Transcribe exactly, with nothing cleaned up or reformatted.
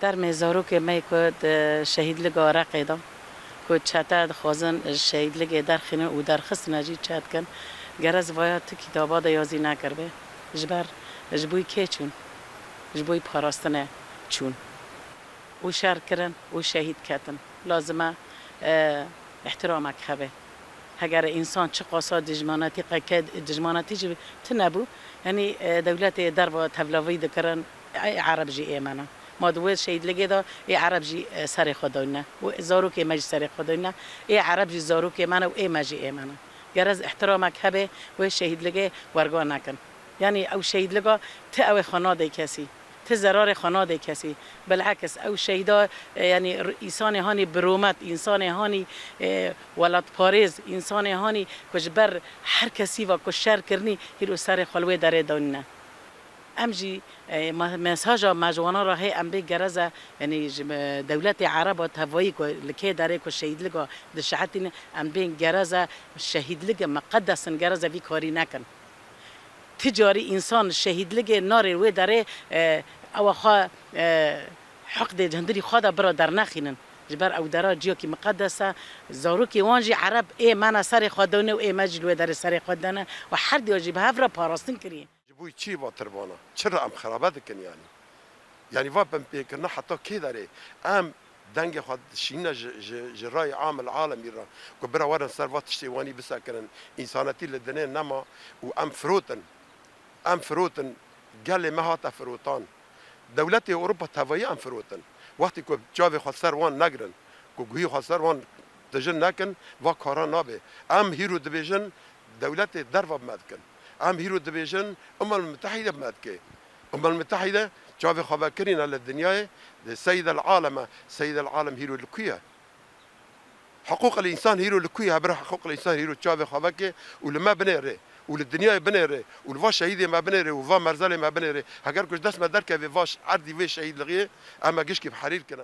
Termê zarokê me ku di şehîdliga Reqê de ku çete dixwazin ji şehîdligê derxînin û derxistine jî çe dikin, gerez vaya tu kitaba de yazî nekiribe. Ji ber ji bo kê çûn? Ji bo parastinê çûn û şer kirin û şehîd ketin. Lazim e, e, îhtiramek hebe. Heger însan çiqasa dijmanetî qe-, ke dijmanetî jî tune bû, yanî, e, dewletê derva tevlavî dikirin, ê Ereb jî ê me ne. Ma di wê şehîdligê de ê Ereb jî, e, serê xwe dayne. Û zarokê me jî serê xwe dayne. Ê Ereb jî zarokê me ne û ê me jî ê me ne. Gerez îhtiramek hebe wê şehîdligê werga nekin. Yanî ew şehîdliga ti ew ê xwe nadê kesî. Ti zerarê xwe nadê kesî. Bilekis ew şehîda, e, yanî r-, însanê hanî bi rûmet, însanê hanî, e, welatparêz, însanê hanî ku ji ber her kesî ve ku şer kirinî, hîro serê xwe li wê derê danîne. Em jî, e, me-, mesaja me ji wana re hê em bê gereze, yanî ji me-, dewletê Ereba tevayî ku li kê derê ku şehîdliga dişehetîne, em bên gereze şehîdligê miqedes in, gereze vî karî nekin. Ti carî însan şehîdligê narê wê derê, e, ewa xwe, e, heqdê hundirî xwe de bira dernexînin. Ji ber ew dera ciyakî miqedes e. Zarokê wan jî Ereb ê me ne serê xwe dane û ê me jî li wê derê serê xwe dane û her diya jî bi hev re parastin kiriye. Ji bo çi va tirbana? Çi re em xerabe dikin yanî? Yanî va binpêkirina heta kê derê? Em dengê xwe dişînine ji, ji, ji rayê amil alemî re ku bira werin ser va tiştê wanî bisekirin. Însanetî li dinê nema û em firotin. Em firotin. Gelê me hate firotan. Dewletê Ewropa tevayî em firotin. Wextê ku çavê xwe ser wan negirin, ku guhî xwe ser wan tijin nekin, va kara nabe. Em hîro dibêjin, dewletê derva bi me dikin. Em hîro dibêjin, Umem Mitehîde bi me dike. Umem Mitehîde çavê xwe vekirîne li dinyayê, di Seyid el Alem e. Seyid el Alem hîro li ku ye? Hiqûq el însan hîro li ku ye? Hebira hiqûq el însan hîro çavê xwe veke û li me binêre û li dinyayê binêre û li va şehîdê me binêre û va merzelê me binêre. Heger ku ji dest me derkeve va ş-, erdî vê şehîdlixiyê, em me gişkî bi herîr kine.